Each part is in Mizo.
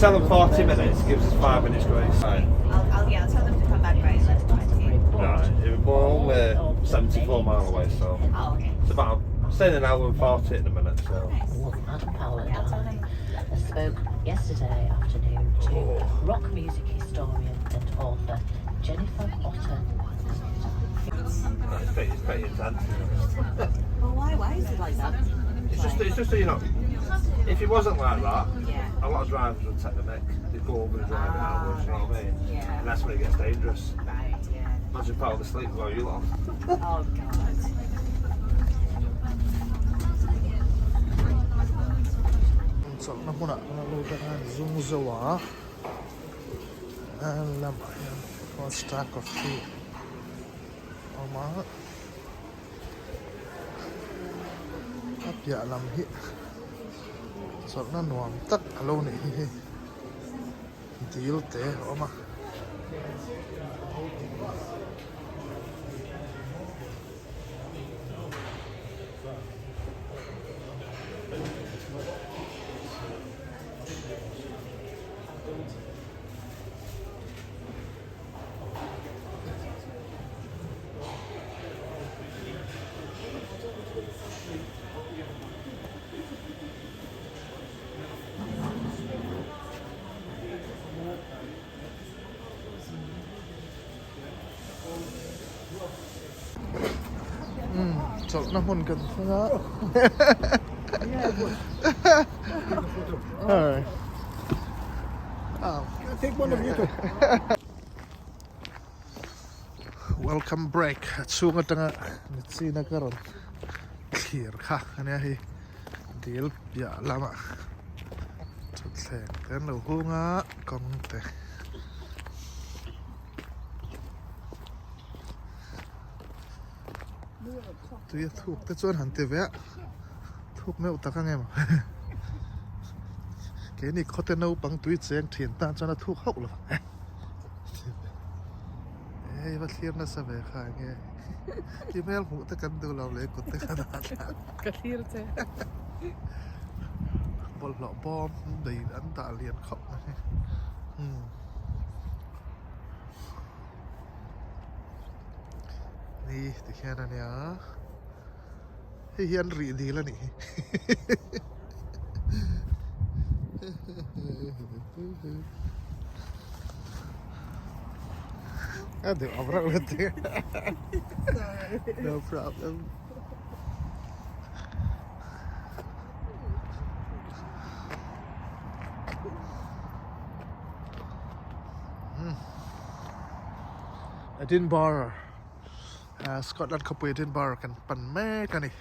Tell them 40 minutes, gives us 5 minutes grace. Right. I'll, I'll, yeah, I'll tell them to come back by 11:20. Right, we're only 74 mile away, so Oh, okay. it's about saying an hour and 40 at the minute, so. Nice. Well, Adam Powell and Yeah, I'll tell I them. I spoke yesterday afternoon to rock music historian and author Jennifer Otter. It's pretty intense. to be honest. Well, why, why is it like that? It's just so you know, if it wasn't like that, Yeah. a lot of drivers would take the mick. They'd go over the driving hours, you know what I mean? Yeah. And that's when it gets dangerous. Right, yeah. Imagine part of the sleep while you lot. Oh, God. Chawlhna hmunah kan lo lut a zung zo a a lamah hian Costa coffee a awm a a piah lam hi chawlhna nuam tak a lo nih hi hei dil te a awm a. Chawlhna hmun kan thleng a Welcome break a chhung atanga mitchina ka rawn thlir kha ania hei dil piah lamah thutthleng te an lo hung a kawng te. Tui a thuk te chuan han ti ve a thuk meuh tak ang em keini khawte naupang tui cheng thin tan chuan a thuk hauh lo vang e hei va thlir nasa ve kha enge i hmel hmuh te kan duh lo leh kut te kha dah thla ka thlir che bawlhhlawh bawm nei an dah lian khawp mai umm. Ni ti hian a nia hei hi an rih dil a nih hi a deuh ang reuh let te no problem Edinburgh Scotland khawpui Edinburgh kan pan mek a ni.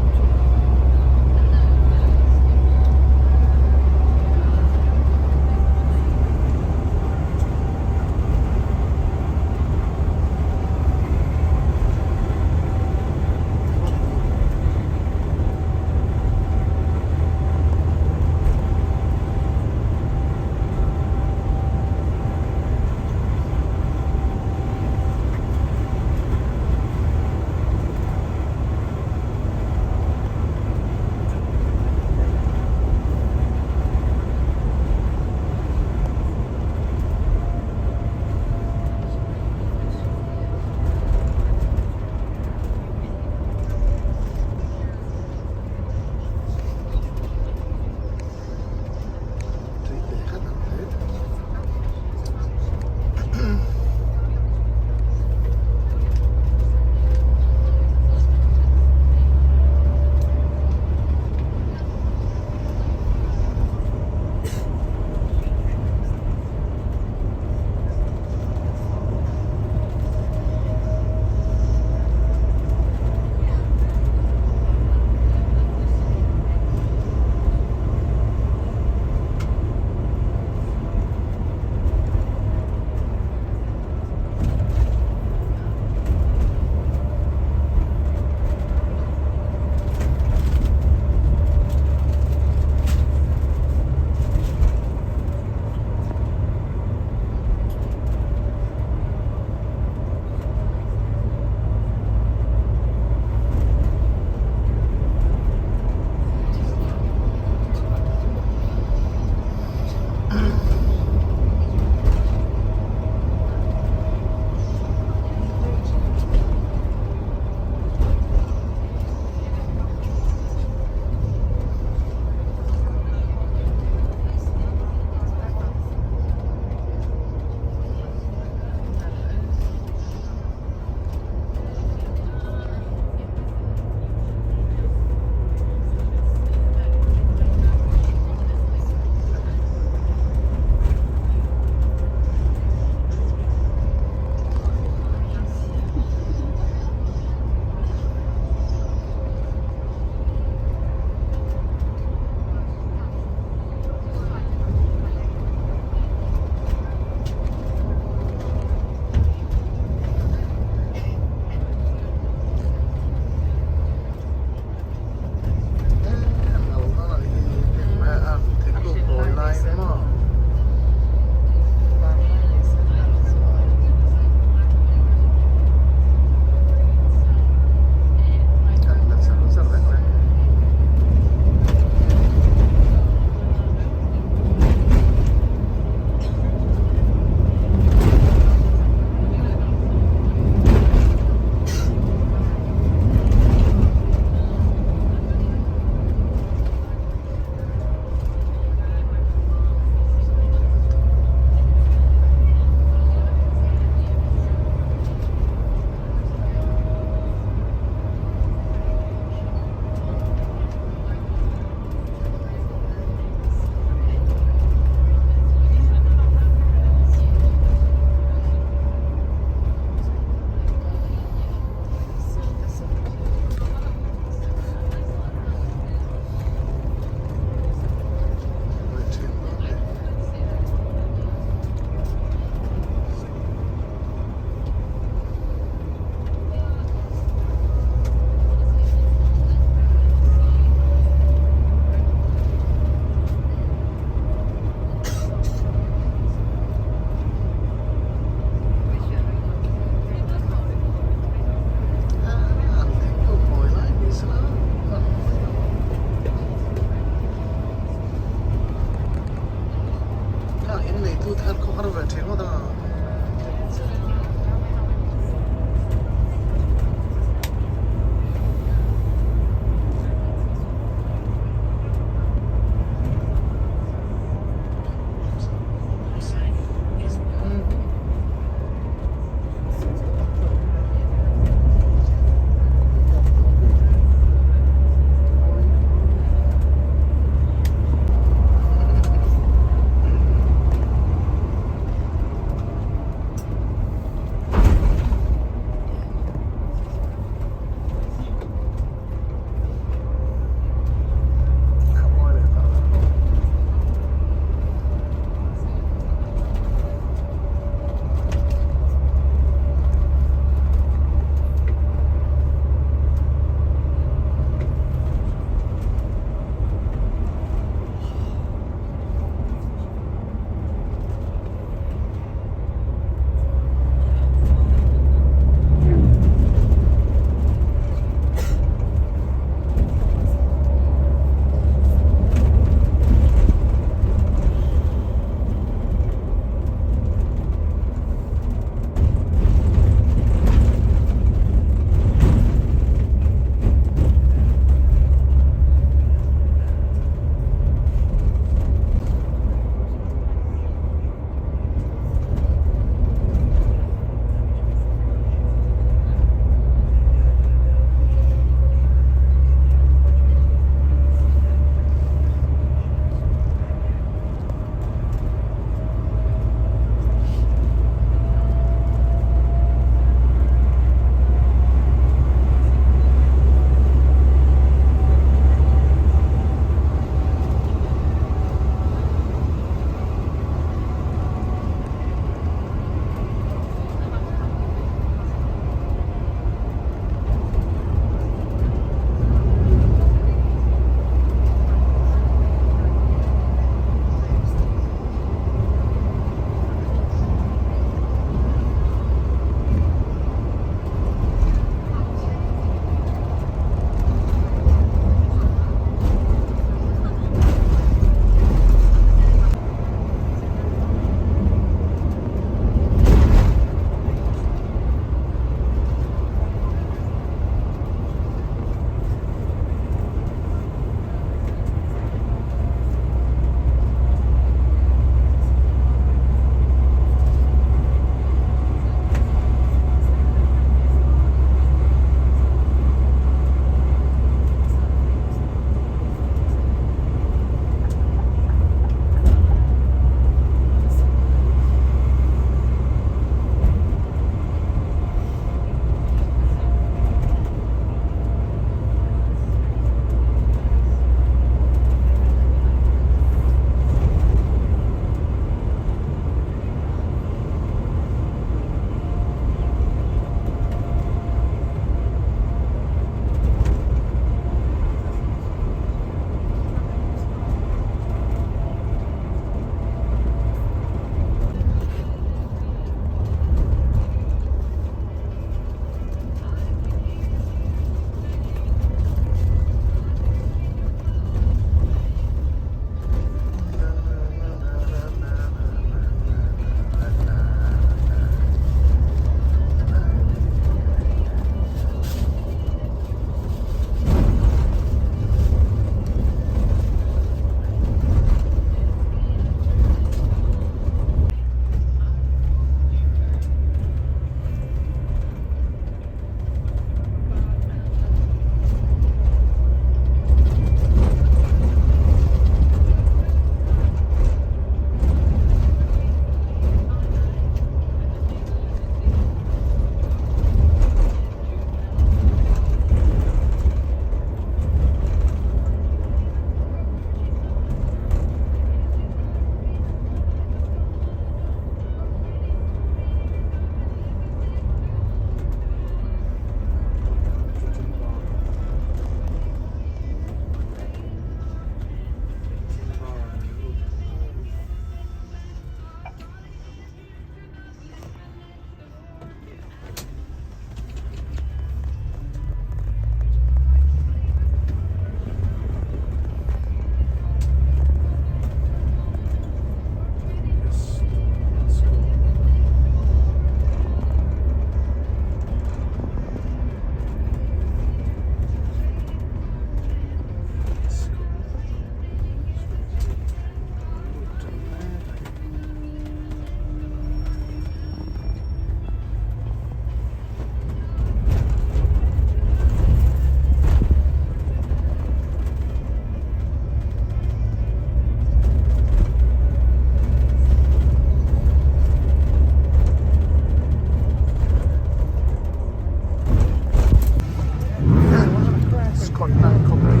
Scotland khawpui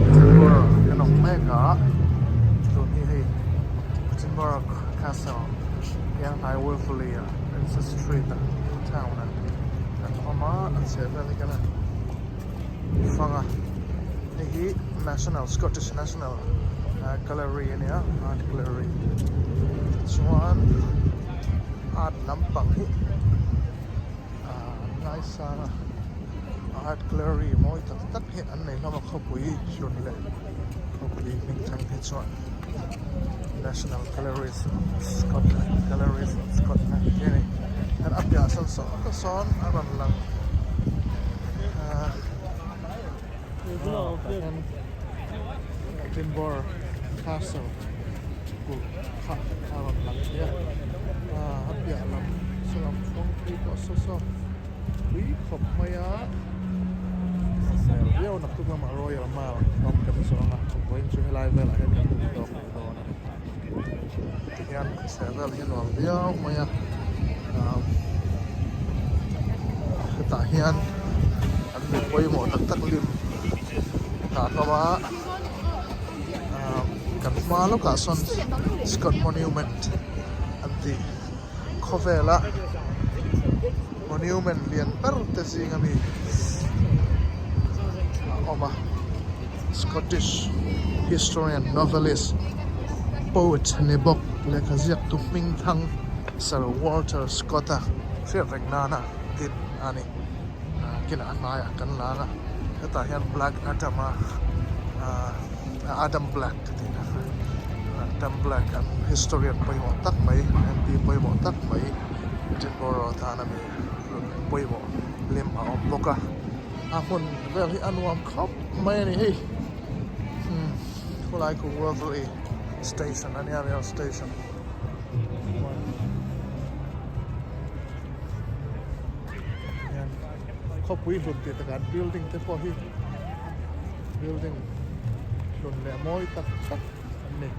Edinburgh kan awm mek a, tun hi hei Edinburgh Castle Pianghnai Waverley ah Princes Street ah New Town ah kan awm a, a chhehvel hi kan han fang a, hei hi National Scottish National Gallery a nia Art Gallery tichuan art lampang hi ahh ngaisang a art gallery mawi tak tak hi an nei hlawm a khawpui hlun leh khawpui hming thang hi chuan national galleries of Scotland galleries of Scotland tih a ni an a piah sawn saw tak sawn a rawn lang ahh tah hian Edinburgh castle kulh kha a rawn lang thei a ah a piah lam saw lam kawngpui pawh saw saw pui khawp mai a a hmel viau naktuk lamah royal mile ram kan zawng a vawiin chu helai velah hian kan duh tawk leh dawn a ni tihian a chheh vel hi a nuam viau mai a ah hetah hian an mi pawimawh tak tak lim dah hlawm a. Kan hma lawkah sawn Scott Monument an tih khawvela monument lian ber te zing ami a awm a Scottish historian novelist poet ni bawk lehkha ziaktu hming thang Sir Walter Scott-a hriat reng nana din a ni. Kinah hnaiah kan lang a hetah hian black adam a ahh adam black ka tih na adam black an historian pawimawh tak mai M P pawimawh tak mai Edinburgh tana mi pawimawh lim a awm bawk a a hmun vel hi a nuam khawp mai a ni hei hmm khawlai khu Waverley station a nia rail station. Khawpui hlun tih takah an building te pawh hi building hlun leh mawi tak tak an ni.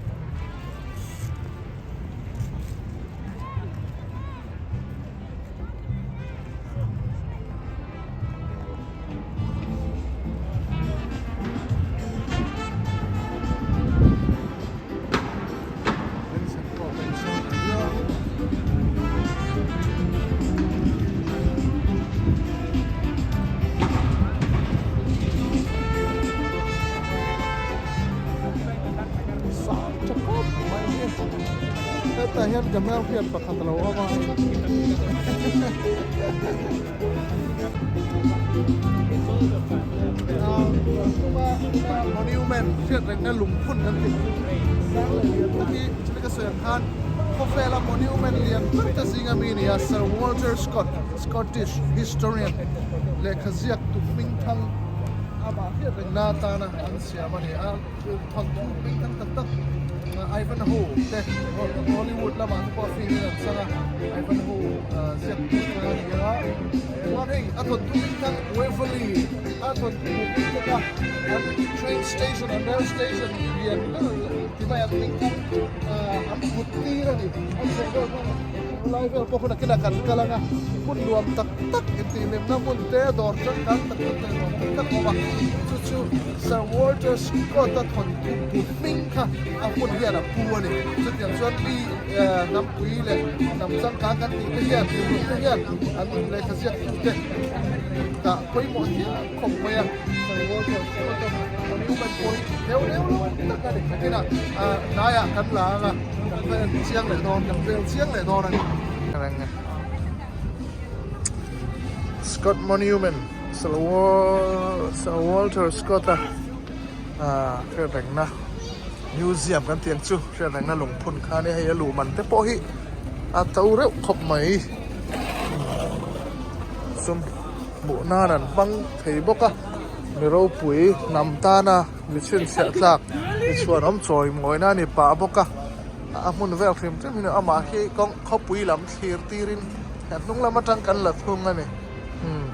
Hetah hian ka hmelhriat pakhat a lo awm a Monument hriat rengna lungphun kan tih sang leh lian tak hi chumi ka sawi ang khan khawvela monument lian ber te zinga mi a ni a Sir Walter Scott Scottish historian lehkha ziak tu hming thang amah hriat rengna atana an siam a ni a thawnthu hming thang tak tak Ivanhoe te Hollywood lamah te pawh film in an chang a Ivanhoe ziak tu kha a ni a chuan hei a thawnthu hming thang Waverley a thawnthu hming thang a an train station an rail station lian ber ti mai an hming thang an kut tir a ni an chheh vel hman lai vel pawh hun a kinah kan kal ang a hmun nuam tak tak intihhlimna hmun te dawr changkang tak tak leh nuam tak tak a awm a chu chu Sir Walter Scott-a thawnthu bu hming kha a hmun hian a pu a ni. Chutiang chuan mi hnampui leh hnam changkang kan tih te hian mihruk te hian an lehkha ziaktute dah pawimawh hial khawp mai a. Sir Walter Scott-a monument pawh hi deuh deuh lo tak a ni. Nakinah hnaiah kan la ang a, kan va en chiang leh dawn, kan vel chiang leh dawn a ni. Scott Monument Sir Walter Scott-a hriat rengna museum kan tih ang chu hriat rengna lungphun kha ania hei a luh man te pawh hi a to reuh khawp mai sum hmuh nan an hmang thei bawk a mi ropui hnam tana mi chhinchhiah tlak mi chhuanawm chawi mawina a ni pah bawk a a hmun vel hrim hrim hi amah hi kawng khawpui lam thlir tirin a hnung lam atang kan la thung a ni umm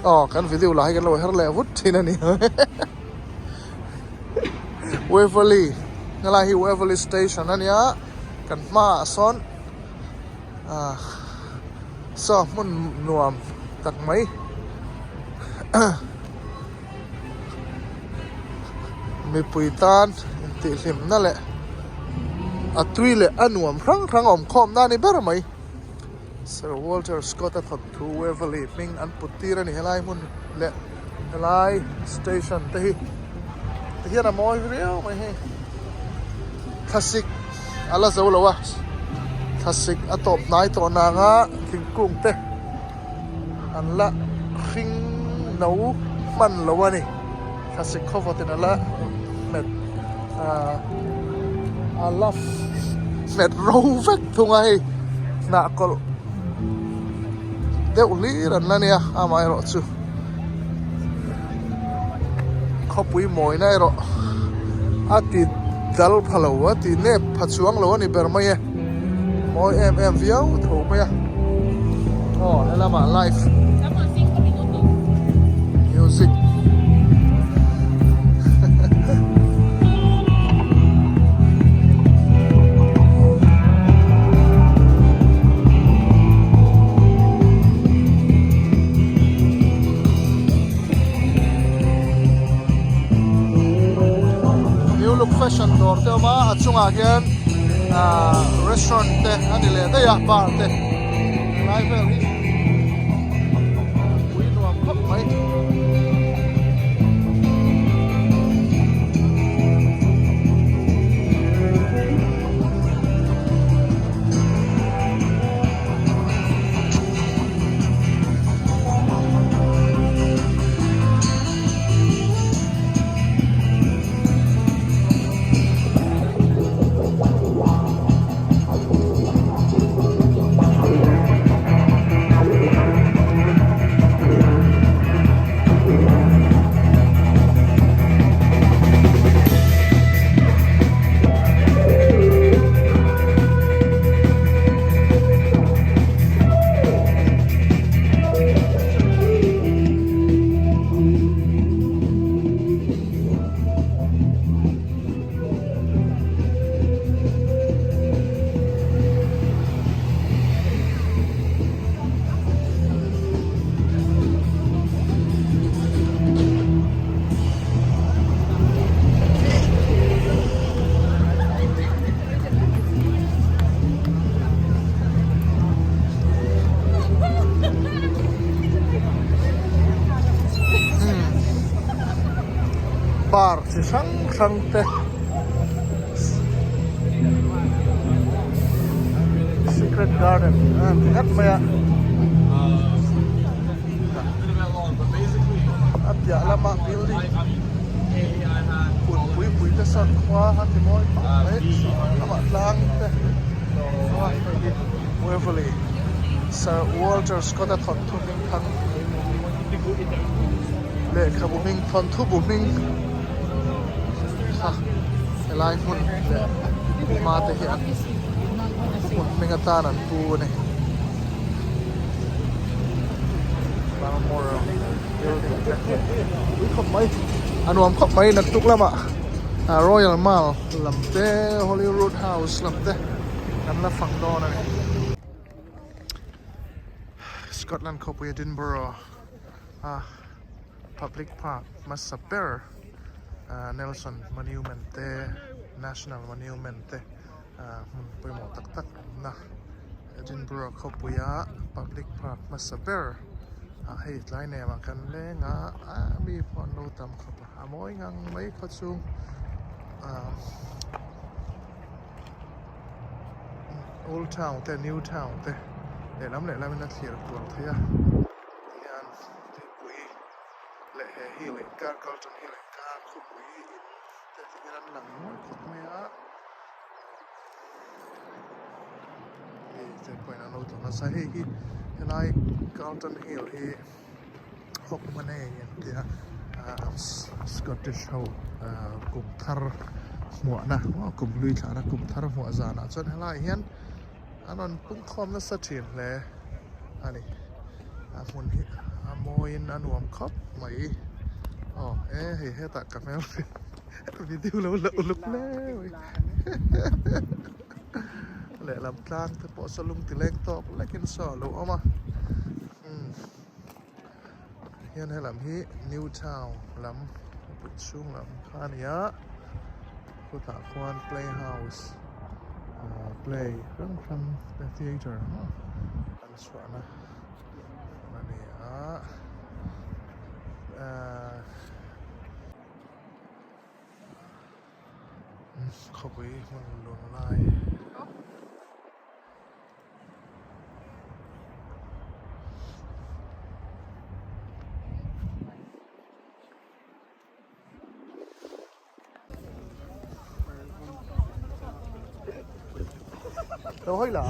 aw kan video lah hi kan lo her leh vut thin a ni Waverley helai hi Waverley station a nia kan hmaah sawn ah saw hmun nuam tak mai. Mipui tan intihhlimna leh a tui leh a nuam hrang hrang awm khawm na a ni ber mai. Sir Walter Scott a thawnthu Waverley hming an put tir a ni helai hmun leh helai station te hi ti hian a mawi riau mai hei thlasik a la zo lo a thlasik a tawp hnai tawh nang a thingkung te an la hring no hman lo a ni thlasik khawvawt in a la hmet ah a la hmet ro vek thung a hei hnah kawlh deuh hlir an la nia amaherawh chu khawpui mawina erawh a ti dal pha lo a ti nep pha chuang lo a ni ber mai e mawi em em viau tho mai a aw helamah live music New look fashion dawr te awm a a chungah hian ahh restaurant te a ni leh daih a bar te helai vel hi pui nuam khawp mai. Bar chi hrang hrang te Secret Garden a ti ngat mai a a piah lama building hun pui pui te sawn khua a ti mawi khawp mai lamah tlang te Waverley Sir Walter Scott a thawnthu hming thang lehkhabu hming thawnthu bu hming kha helai hmun leh hma te hi an hmun hming atan an pu a ni. Balmoral building te pui khawp mai a nuam khawp mai naktuk lamah Royal Mall lam te Holyrood House lam te kan la fang dawn a ni. Scotland khawpui Edinburgh a public park hmasa ber Nelson Monument te National Monument te hmun pawimawh tak tak awmna Edinburgh khawpuia public park hmasa ber ah hei tlai nem ah kan leng a ah mi pawh an lo tam khawp a a mawi ngang mai khaw chu ah old town te new town te lehlam lehlam in a thlir kual thei a tihian tuipui leh he hill inkar Carlton hill inkar khawpui in te ti hian an lang mawi khawp mai a. Hei te pawhin an lo tlawh nasa hei hi helai Carlton Hill hi Hogmanay an ti a ahh Scottish ho ahh kum thar hmuahna maw kum hlui thlahna kum thar hmuah zanah chuan helaiah hian an rawn pung khawm nasa thin hle a ni a hmun hi a mawiin a nuam khawp mai aw e hei hetah ka hmel Video lo la uluk hle mai lehlam tlang te pawh saw lung ti leng tawk lekin saw a lo awm a umm hian helam hi new town lam. chhung lam kha a ni a khutah khuan play house ah play hrang hrang te theatre maw an chhuahna a ni a ahh khawpui hmun lun lai. Lo hawi la.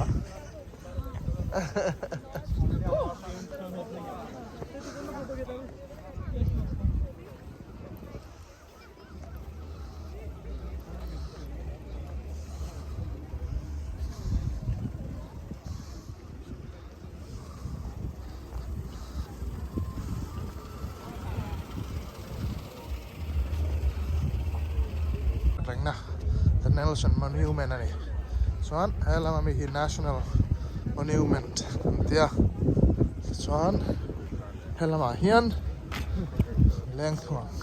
Rengna The Nelson Monument a ni chuan he lama mi hi National Monument an tia tichuan he lamah hian leng thung ang.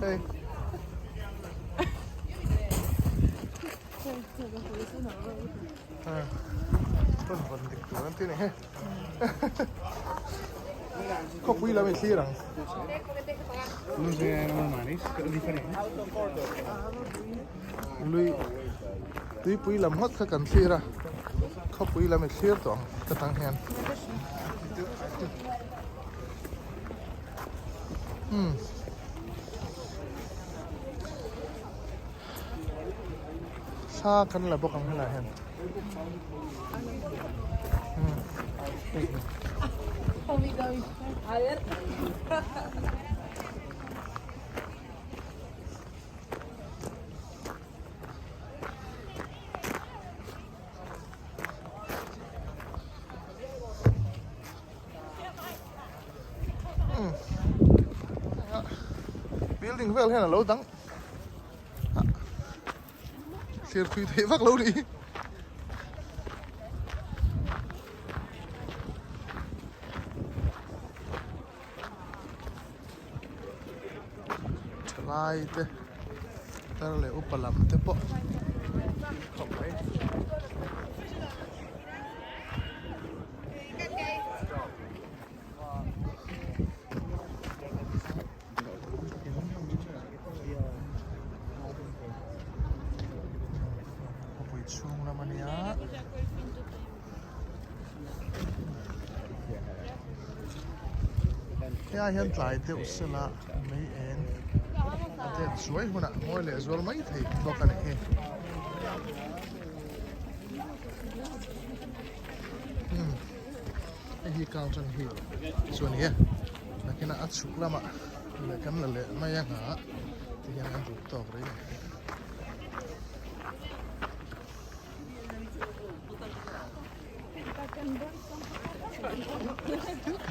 Hey. Hey. Hun vawn dik tur an ti ni he. Khawpui lam i thlir ang. Lui tuipui lam ngawt kha kan thlir a, khawpui lam i thlir tawh ang ka tang hian. Umm. Thla kan la bawk ang helai hian. Building vel hian a lo dang. Thlir thui theih vak lo ni. Thalai te tar leh upa lam te pawh khawp mai. Khawpui chhung lam a nia. Helai hian tlai deuh sela mei eng a det zuai hunah ngawi leh zual mai thei bawk a ni hi. Hei hi Carlton Hill chu a ni e. Nakinah a chhuk lamah leh kan la leh mai a nghah ti hian an duh tawk rih a ni.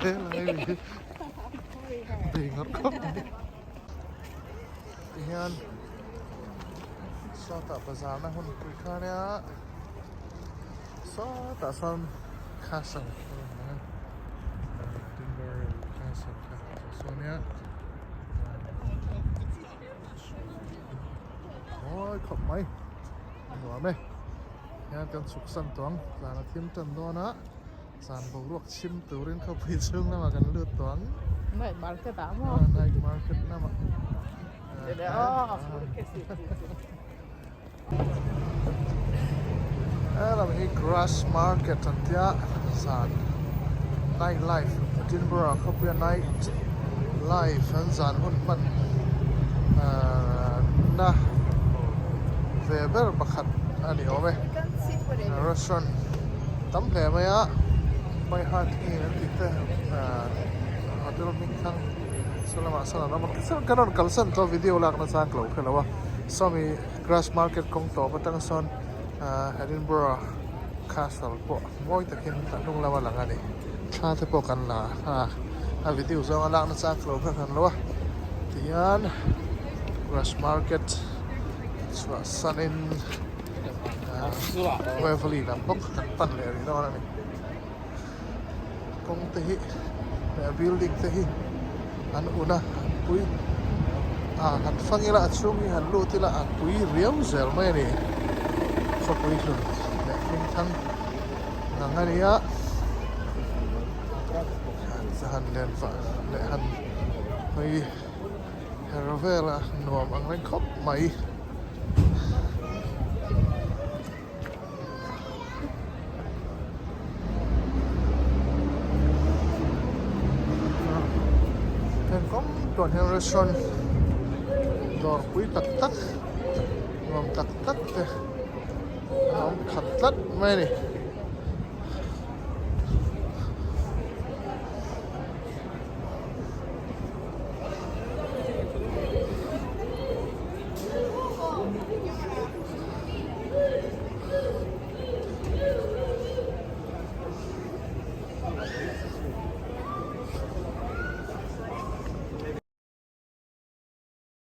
Helai bei ngawrh khawp mai. Ti hian sawtah bazar na hun pui kha nia. Sawtah sawn castle a rawn lang a, Edinburgh castle kha saw nia. Mawi khawp mai a nuam e. Hian kan chhuk san tawh ang, tlan a thim tan dawn a, zan boruak chhim turin khawpui chhung lamah kan lut tawh ang. Night market ah maw? Night market lamah. Helam hi grass market an tia zan night life Edinburgh khawpuia night life an zan hun hman na ve ber pakhat a ni awm e restaurant tam hle mai a my heart inn an tih te hotel hming thlang saw lamah sawn an awm a tichuan kan rawn kalsan tawh a video lakna chang ka lo hre lo a sawmi. Grass market kawng tawp atang sawn Edinburgh. Castle pawh mawi takin a hnung lama lang a ni. Thla te pawh kan la a, a video zawnga lakna chang ka lo hre hran lo a. Tihian Grassmarket chhuah sanin Waverley lam bawk kan pan leh rih dawn a ni. Kawng te hi leh a building te hi an un a, an pui a han fang ila a chhung hi han lut ila a pui riau zel mai a ni. Khawpui hlun leh hming thang ngang a nia han len vah leh han hawi her vel a nuam ang reng khawp mai. Heng kawng tuan hian restaurant dawr pui tak tak nuam tak tak te a awm khat tlat mai a ni.